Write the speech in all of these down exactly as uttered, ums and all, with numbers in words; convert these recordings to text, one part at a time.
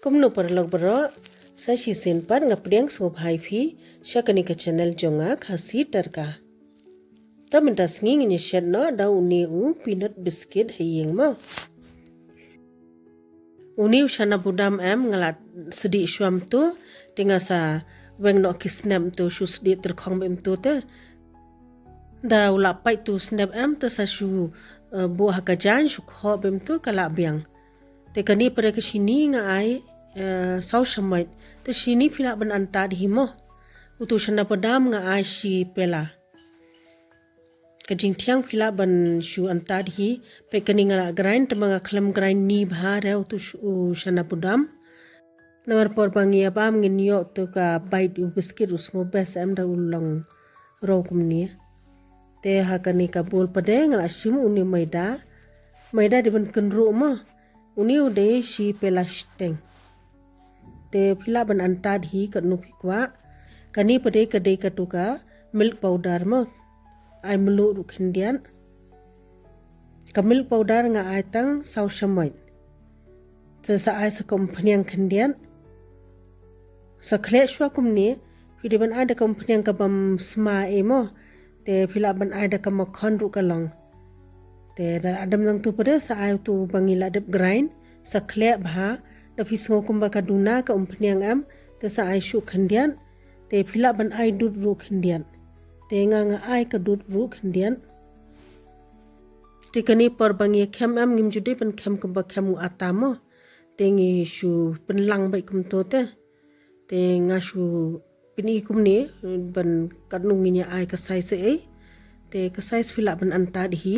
Kumno paralok baroh, sa shisien pat nga pdiang sngewbha ïa phi sha kane ka channel jong nga, Khasi Tadka. Ta mynta sngi ngin ïa shet noh da une u peanut biscuit ha ïing mo. Une u shana budam em nga la sdieh shwa mynta, te nga sa weng noh ki snep mynta, shu sdieh tyrkhong beit mynta te. Da u la pait tu snep em te sa shu, eh, buh ha ka jaiñ, shu khoh beit mynta ka la biang. Te kane pat de ka shini nga ai, eh, saw shamoit. Te shini phi lah ban antad hi mo. Utu shana budam nga ai shi pela. Ka jingthiang phi lah ban shu antad hi, peit kane nga la grind, te ma nga khlem grind ni bha re utu sh-, u shana budam. Namar por ba ngi ïa bam ngin ïoh tu ka bait u biscuit u sngewbha em da u long raw kumne. Te ha kane ka bowl pat de nga la shim une maida. Maida dei ban kynruh mo. Une u dei shi pela shiteng. Te phi lah ban antad hi katno phi kwah. Kane pat de ka dei katu ka milk powder mo. Ai mluh ruh khyndiat. Ka milk powder nga ai tang saw shamoit. Te sa ai sa ka umphniang khyndiat. Sa khleh shwa kumne, phi dei ban ai da ka umphniang ka bym sma ei mo. Te phi lah ban ai da ka makhon ruh ka long. Te da adam nangtu pat de sa ai utu ba ngi la dep grind, sa khleh bha, da phi sngew kumba ka duna ka umphniang em, te sa ai shuh khyndiat, te phi lah ban ai dud ruh khyndiat. Te nga nga ai ka dud ruh khyndiat. Te kane por ba ngi khem em ngim ju dei ban khem kumba khem u ata mo. Te ngi shu pynlang beit kumto te. Te nga shu pyni kumne, ban katno ngin ïa ai ka size ei. Te ka size phi lah ban antad hi.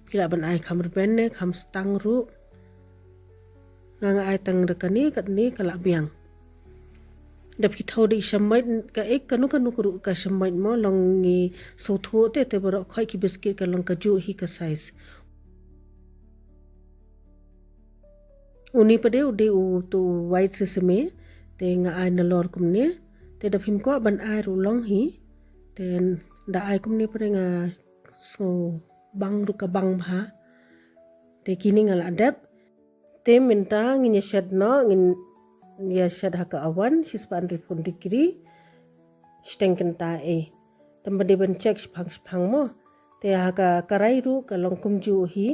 Phi lah ban ai kham rben ne kham stang ruh. Nga nga ai tang da kane, katne ka la biang. Da phi thaw da i shamoit ka ek kano kano ka ruh ka shamoit mo, long ngi sngewthuh te, te baroh khoit ki biscuit ka long kajuh hi ka size. Une pat de u dei utu white sesame, te nga ai nalor kumne, te da phim kwah ban ai ruh long hi, te da ai kumne pat de nga sngew bang ruh ka bang bha. Te kine nga la dep. Te mynta ngin ïa shet noh, ngin ïa shet ha ka oven, shispah hynriewphew degree, shiteng kynta ei. Te ba dei ban check shiphang shiphang mo. Te ha ka karai ruh ka long kumjuh hi.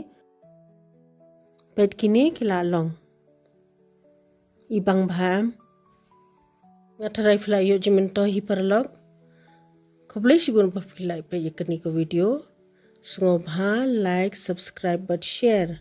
Peit kine ki la long. I bang bha em. Nga tharai phi la ïoh jingmyntoi hi paralok. Khublei shibun ba phi la peit ïa kane ka video. Sngewbha like, subscribe bad share.